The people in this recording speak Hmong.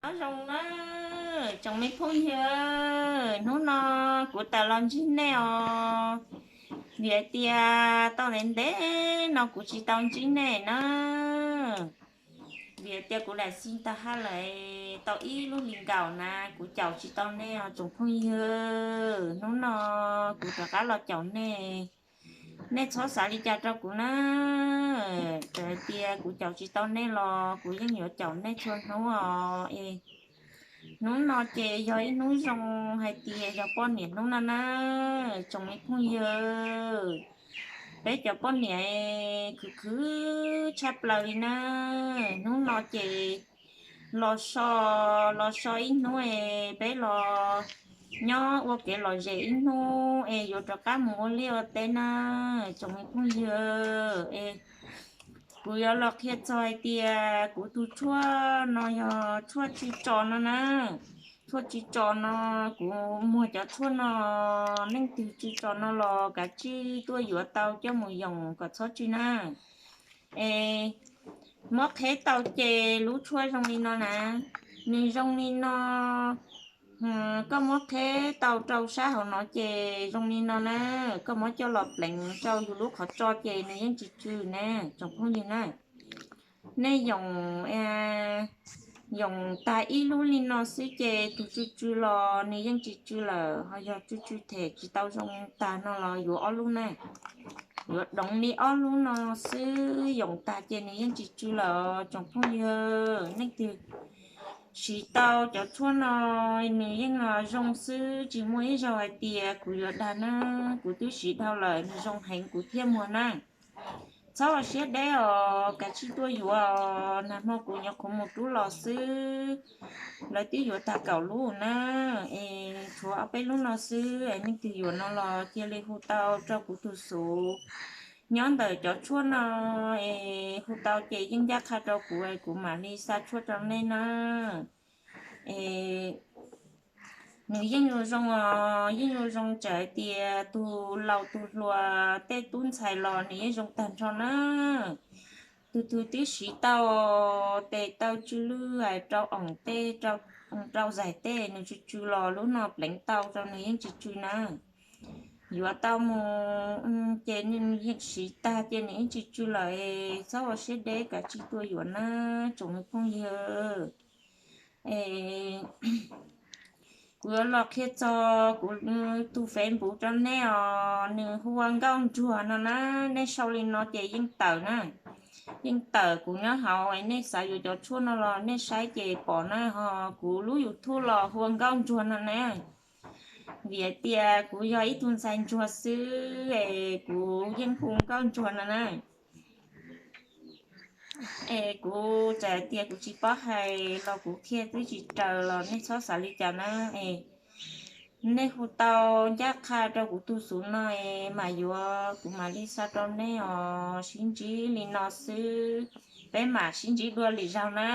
Nyob zoo na, tsoom me phooj ywg, hnub no kuv tawm los ntsib nej os, vim hais tias tau ntev ntev no kuv tsis tau ntsib nej na. Vim hais tias kuv lam xij tag hab lawm, tau ib lub hli nkaus na kuv caum tsis tau nej os tsoom phooj ywg. Hnub no kuv rov qab los caum nej, nej txhob xav li cas rau kuv na. Txawm hais tias kuv caum tsis tau nej los kuv yeej yuav caum nej txhua hnub os. Hnub no ces yog ib hnub zoo hais tias yog poj niam hnub no na, tsoom me phooj ywg. Peb cov poj niam khwv khwv tshaj plaws li na. Hnub no ces los so, los so ib hnub es peb los nyob ua kev lom zem ib hnub es yuav rov qab mus ua liaj ua teb na, tsoom me phooj ywg. Es kuv yuav los qhia txog hais tias kuv tus tshuaj no yog tshuaj tsw tso no na. Tshuaj tsw tso no, kuv muag cov tshuaj no, leej twg tsw tso no los kav tsij tuaj yuav tau coj mus yoos kom txhob tsw na. Es muab qheb tau ces lub tshuaj zoo li no na, nws zoo li no. Koj muab qheb tau rau sab hauv no ces zoo li no na, koj muab coj los pleev rau yus lub qhov tso ces nws yeej tsis tsw na, tsoom phooj ywg na. Nej yoos, yoos tag ib lub li no xwb ces tus tsw tsw los nws yeej tsis tsw lawm, ho yog tsw tsw them tsis tau zoo tag no los yuav ob lub na. Yuav doov li ob lub no xwb, yoos tag ces nws yeej tsis tsw lawm tsoom phooj ywg. Leej twg siv tau cov tshuaj no nws yeej zoo xwb, tsis muaj ib zaug hais tias kuv yuav dag na, kuv twb siv dhau lawm nws zoo heev kuv thiaj muag na. Txhob ua siab deb os, kav tsij tuaj yuav os, nag hmo kuv nyuam qhuav mus rub los xwb, lawv twb yuav tag kaum lub na, es tshuav ob peb lub no xwb, es leej twg yuav no los cia li hu tau rau kuv tus xuv nyob ntawm cov tshuaj no, es hu tau ces yeej ncaj qha rau kuv es kuv mam li xa tshuaj rau nej na. Es nws yeej yuav zoo os, yeej yuav zoo txawm hais tias tus laus tus hluas tej tub ntxhais los nws yeej zoo tag nrho na. Tus twg twb siv tau tes taw tsw lwj rau oom tej, rau zaig tej nws tsw tsw los lub no pleev tau rau nws yeej tsis tsw na. Yuav tau mus ces nws yeej siv tag ces nws yeej tsis tsw lawm, txhob ua siab deb kav tsij tuaj yuav na tsoom me phooj ywg. Kuv yuav los qhia txog kuv tus Facebook rau nej os, nws hu ua Nkauj Ntsuag no na, nej sau li no ces yeej tawm na. Yeej tawm kuv nyob hauv, nej xav yuav cov tshuaj no los nej saib ces pom na, ho kuv lub YouTube los hu ua Nkauj Ntsuag no na. Vim hais tias kuv yog ib tug ntxhais ntsuag xwb es kuv yeej hu Nkauj Ntsuag no na. Es kuv txawm hais tias kuv tsis paub hais los kuv qhia twb tsis raws los nej txhob xav li cas na. Es nej hu tau ncaj qha rau kuv tus xuv no es mam yuav kuv mam li xa rau nej os, sib ntsib li no xwb, peb mam sib ntsib dua lwm zaug na.